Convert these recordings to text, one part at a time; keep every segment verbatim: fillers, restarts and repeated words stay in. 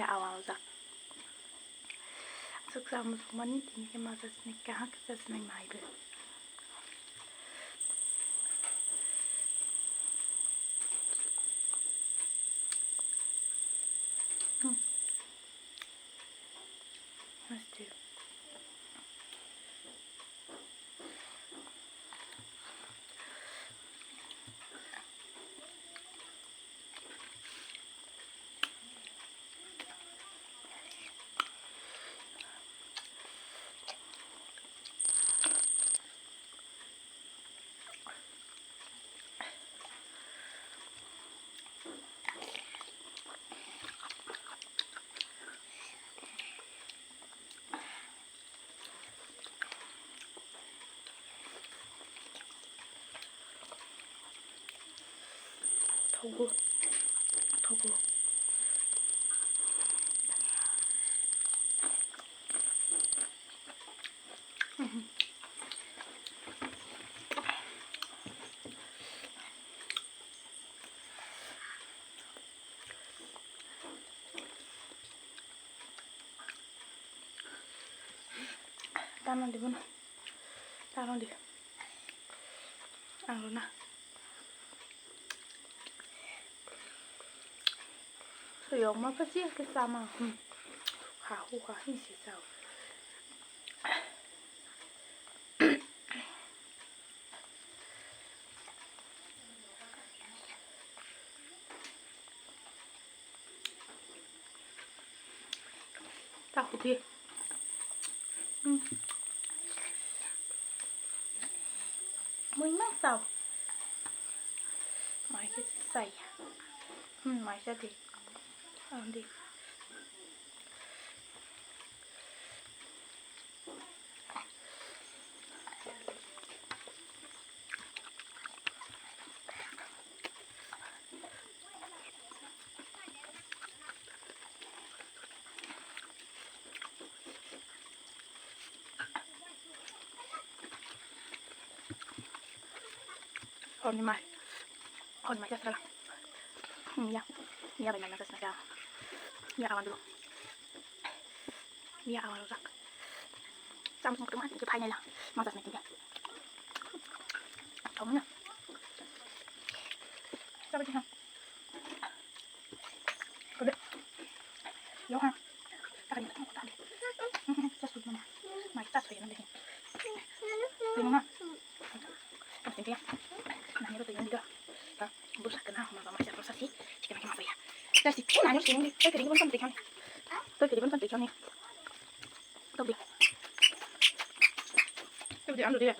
Awa ojak. Aswk sa muchungmani tini khe masa sinai kaham khe sa sinai maibo. Hmm. Masti. Thogo. Thogo. Tamo di bono. Tamo di. Ang runa. Suyok ma pasi ke sama. Hmm. Ha hu ha hi si sao. Ta huti. Hmm. Mui mang sao. Mai se sai. Hmm, mai se di. Ang di. Horni mai. Horni mai jasra. Hmm, ya. Ya, bai nana jasna ya. Ya, awan dulu. Ya, awan dulu. Sam semua teman, itu final lah. Masa semua tiga. Kamu na. Sabar, Jihan. Kode. Yo, ha. Takkan kita mau tadi. Terus gimana? Mai tas kayak nanti. Gimana? Mas, intinya. Nanya tuh yang tiga. Bus kena sama sama siapa sih? Jika makin apa ya? Terus itu nanya sih, ini saya kering pun penting kan? Tuh kering pun penting kan nih. Tuh deh. Tuh deh, anu dia.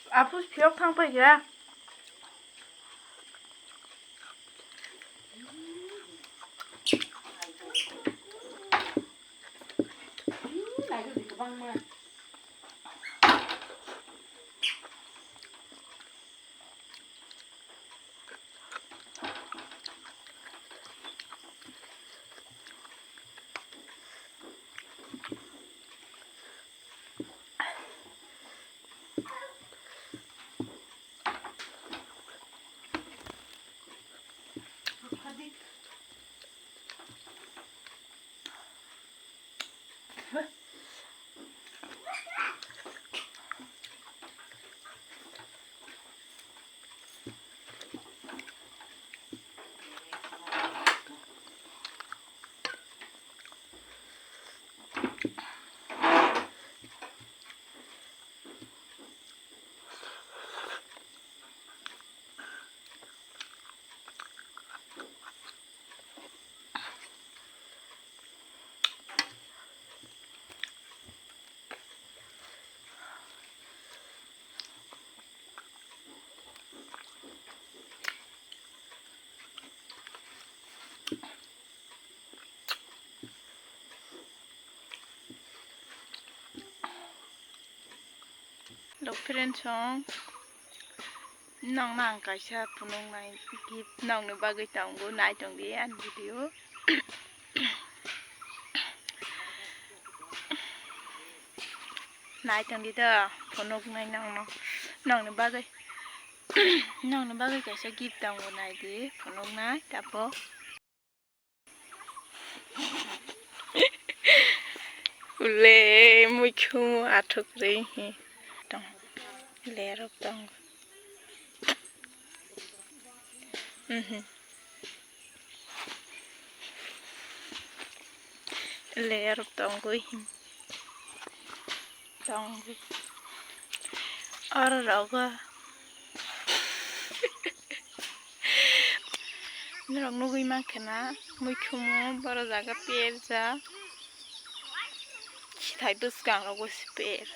Apus phiyok thang pai ya. Hello friends, song nong nang kaisa phunuknai gift nongni bagwi tongo, nai tongdi ani video. Nai tongdi da phunuknai nongno, nongni bagwi, nongni bagwi kaisa gift tongo, naidi phunuknai tapo. Ule, muikhumu athuk rwi hi tong. Lerok tongo. Mhm. Lerok tongwi hi. Tongwi. Oro rogo. Norok nugwi mankha na, muikhumu boro jaga perjak. Khithai bwskango bo se per.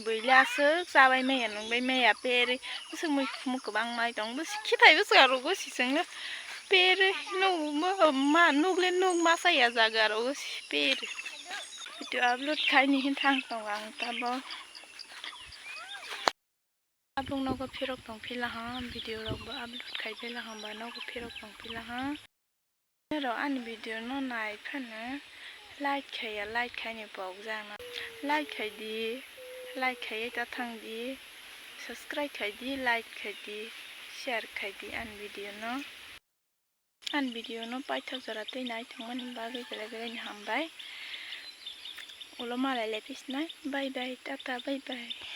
Buila aswk chabai maya, nungbai maya, per. Bwswk muikhumu kwbangma tong. Bwswk khithai bwskango bo se chwngno per. Nugmo ma, nugle nuk masa ya jaga rogo se per. Video upload khaini hin thang tongo ang tabo. Tabuk nogo phirok tong phila ha, video rok bo upload khai phila ha, ba nogo phirok tong phila ha. Norok ani video no nai phano like khaiya, like khaini pok jana. Like khai di, like khaiya ta thang di, subscribe khai di, like khai di, share khai di ani video no. Ani video no paithak jora tei naithokmani bagwi belai belai ni hambai. Ulo malai lephisnai. Bye bye, tata, bye bye.